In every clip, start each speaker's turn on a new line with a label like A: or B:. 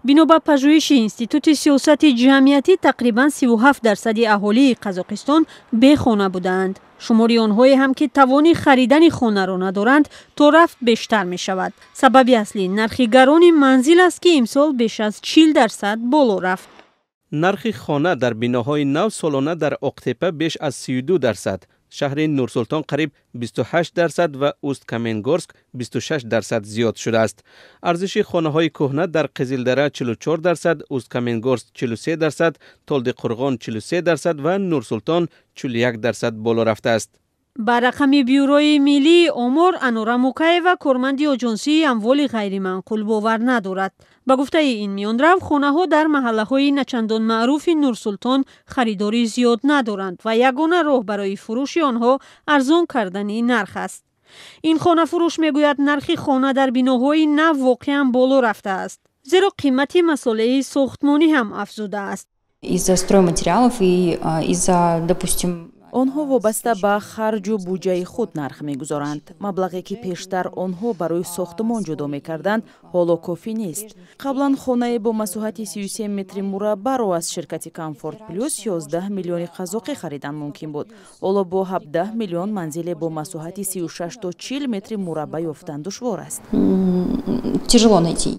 A: Бино ба пажӯҳиши Институти сиёсати ҷамъиятӣ, тақрибан 37% аҳолии Қазоқистон бехона будаанд. Шумори онҳое ҳам, ки тавони харидани хонаро надоранд, то рафт бештар мешавад. Сабаби аслӣ нархи гарони манзил аст, ки имсол беш аз 40% боло рафт.
B: Нархи хона дар биноҳои нав солона дар Оқтепа беш аз 32%, шаҳри Нурсултон қариб 28% ва Уст-Каменгорск 26% зиёд шудааст. Арзиши хонаҳои кӯҳна дар Қизилдара 44%, Уст-Каменгорск 43%, Толдиқурғон 43% ва Нурсултон 41% боло рафтааст.
A: Ба рақами Бюрои миллии омор Анора Мукаева, корманди Оҷонсии амволи ғайриманқул, бовар надорад. Ба гуфтаи ин миёнрав, хонаҳо дар маҳаллаҳои начандон маъруфи Нурсултон харидорӣ зиёд надоранд ва ягона роҳ барои фурӯши онҳо арзон кардани нарх аст. Ин хонафурӯш мегӯяд, нархи хона дар биноҳои нав воқеан боло рафтааст, зеро қимати масолеҳи сохтмонӣ ҳам афзудааст.
C: Из-за стройматериалов и из-за, допустим,
D: Онҳо вобаста ба харҷу буҷаи худ нарх мегузоранд. Маблағе, ки пештар онҳо барои сохтмон ҷудо мекарданд, ҳоло кофӣ нест. Қаблан хонае бо масоҳати 33 метри мураббаъро аз ширкати Комфорт Плюс 11 миллиони қазоқӣ харидан мумкин буд. Ҳоло бо 17 миллион манзиле бо масоҳати 36 то 40 метри мураббаъ ёфтан душвор аст.
C: Тяжело найти.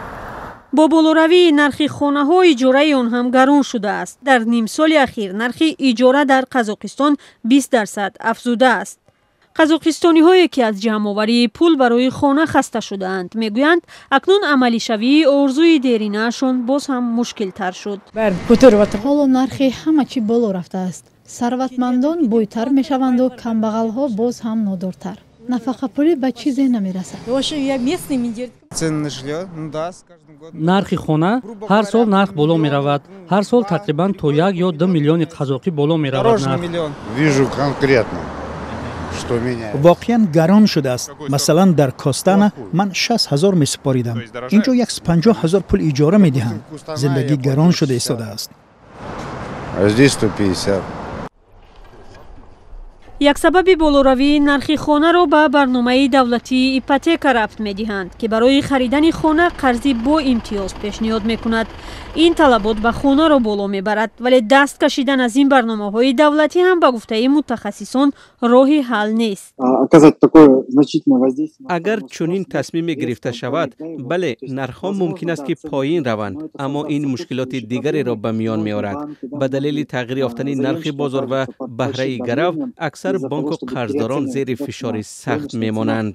A: Бо болоравии нархи хонаҳо иҷораи он ҳам гарон шудааст. Дар нимсоли ахир нархи иҷора дар Қазоқистон 20% афзудааст. Қазоқистониҳое, ки аз ҷамъоварии пул барои хона хаста шудаанд, мегӯянд, акнун амалишавии орзуи деринаашон боз ҳам мушкилтар шуд.
E: Ҳоло нархи ҳама чӣ боло рафтааст. Сарватмандон бойтар мешаванду камбағалҳо боз ҳам нодортар. Нафақапулӣ ба чизе намерасад.
F: Нархи хона ҳар сол нарх боло меравад. Ҳар сол тақрибан то 1 ё 2 миллиони қазоқӣ боло меравад нарх.
G: Вижу конкретно, что меняет.
H: Воқеан гарон шудааст. Масалан, дар Костана ман 60 000 месупоридам, инҷо 150 000 пул иҷора медиҳам. Зиндагӣ гарон шуда истодааст.
G: А здесь 150.
A: Як сабаби болоравии нархи хонаро ба барномаи давлатии ипотека рабт медиҳанд, ки барои харидани хона қарзи бо имтиёз пешниҳод мекунад. Ин талабот ба хонаро боло мебарад, вале даст кашидан аз ин барномаҳои давлатӣ ҳам, ба гуфтаи мутахассисон, роҳи ҳал нест.
B: Агар чунин тасмиме гирифта шавад, бале, нархҳо мумкин аст, ки поин раванд, аммо ин мушкилоти дигареро ба миён меорад. Ба далели тағйир ёфтани нархи бозор ва баҳраи гарав, аксар бонку қарздорон зери фишори сахт мемонанд.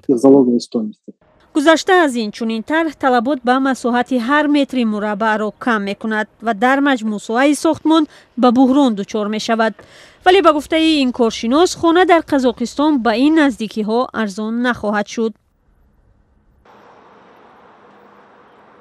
A: Гузашта аз ин, чунин тарҳ талабот ба масоҳати ҳар метри мураббаъро кам мекунад ва дар маҷмӯъ соҳаи сохтмон ба буҳрон дучор мешавад. Вале, ба гуфтаи ин коршинос, хона дар Қазоқистон ба ин наздикиҳо арзон нахоҳад шуд.